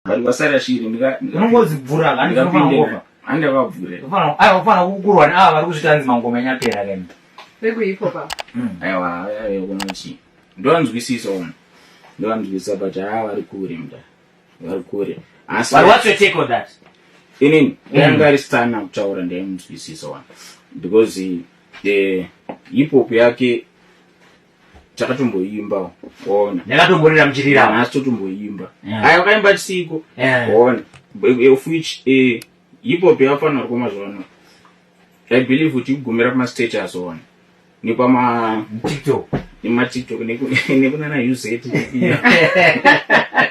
But kwasara shiri Unongodzibvura kani. Ndikapinde handakabvure. Aiwa, kufanira kukurwa neava vari kuzvita hanzi mangoma enyapera kani. Vekuhip hop ava. Aiwa, aiwa, kunoti ndovanzwisisa umu, ndovanzwisisa, but haa, vari kure mda, vari kure, asi But what's your take on that? Inini yanga ari Stunner kutaura, ndaimunzwisisa one because the hip hop yake takatomboimba, ona. Ndakatomborera muchirira. Nhasi totomboimba. Aiwa, wakaimba chisiko. Ona, of which hip hop yafanira ko mazuva ano, I believe kuti igumira pamastatus, ona, nepama TikTok. nemaTikTok nekunana UZ,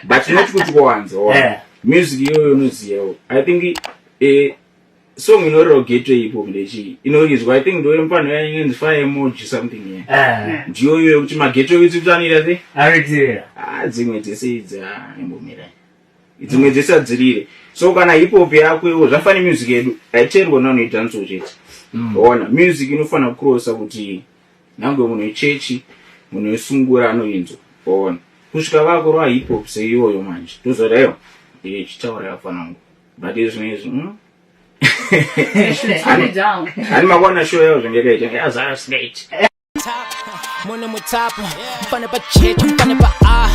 but not kuti kuwanza, ona. Music iyoyo unozivawo, I think song inorira ghetto hip hop ndechi inoridzwa, I think ndo mfano yainzi Fire Emoji something here. Ndiyo iyoyo kuti maghetto youth kuti anoita sei? Anoitirira. Ah, dzimwe dzese idzi, ah, imbomira, dzimwe dzese hadzirire. So kana hip hop yako iwo zvafana music yedu haiteerwa nanoidanso chete. Ona, music inofanira kucrossa kuti nyange munhu wechechi, munhu wesungura anoinzwa, ona, kusvika vakurwa hip hop seiyoyo manje tozoti aiwa, chitaura yafanangu, but izvino izvi, They should tone it down. Hani makuona show yavo zvange yakaita yazara singaiti. Mona mutapo mfana pa chechi, mfana pa a,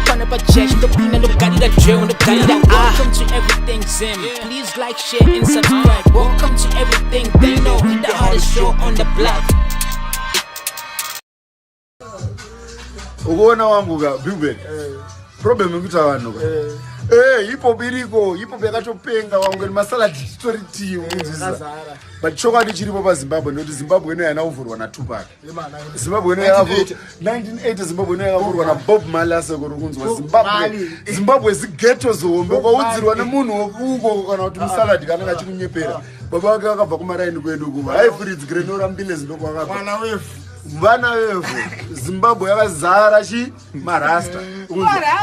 mfana pa chechi, ndopinda ndogarira drill, ndogarira a. Welcome to Everything Zim. Please like, share and subscribe. Welcome to Everything. They know we the hottest show on the block. Ukuona wangu ka Big, problem yekuita vanhu ka hip hop iriko, hip hop yakatopenga wangu, ni masalad titori tii, unzwisisa? But chokwadi chiripo paZimbabwe ndoti Zimbabwe ino haina kuvhurwa naTupac. Zimbabwe ino yakavhurwa 1980. Zimbabwe ino yakavhurwa naBob Marley. Asekuru, kunzwa Zimbabwe, Zimbabwe zighetto zihombe. Ukaudzirwa nemunhu wekuko kana kuti musalad kanenge achikunyepera, baba vake vakabva kumaraini kwedu kuva Highfields, Grenora, Mbiles, ndokwakabva. Mwana wefu. Vana vevhu, Zimbabwe yakazara chi marasta,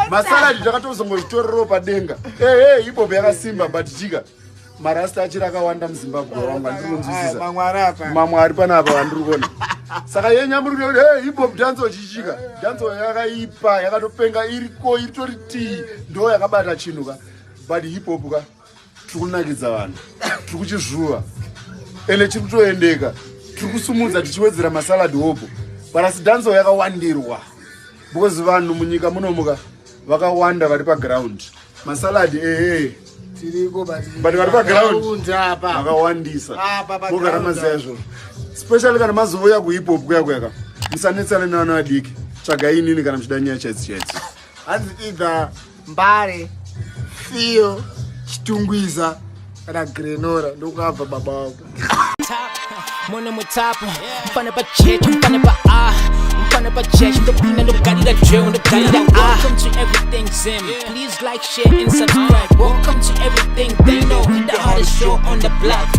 masaladi takatozongozvitorerawo padenga. Ehe, hip hop yakasimba, but chika marasta achiri akawanda muZimbabwe wangu, andiri kunzwisisa. Mamwe ari apa. Mamwe ari panapa vandiri kuona. Saka yenyamuri kuti hey, hip hop dance chichika dance yakaipa, yakatopenga, iriko, iritori tii, ndo yakabata chinhu ka. But hip hop ka tiri kunakidza vanhu, tiri kuchizvuva, ende chiri kutoendeka, tiri kusumudza tichiwedzera masalad hopo. But asi dance yakawandirwa because vanhu munyika munomuka vakawanda vari paground. Masalad ehe. Tiriko, but But vari paground. Unza apa. Vakawandisa. Apa paground Mogara maziva apa. izvozvo, especially kana mazouya kuhip hop kuya kuyaka, musanetsane nevana vadiki, tsvagai inini kana muchida nyaya chaidzi chaidzi. Hanzi either Mbare, Fio, Chitungwiza kana Grenora, ndokabva baba wako. Top mona mutapo mfana pa chechi, mfana pa a, mfana pa chechi, ndopinda ndogarira drill, ndogarira a. Welcome to Everything Zim. Please like, share and subscribe. Welcome to Everything. They know we the hottest show on the block.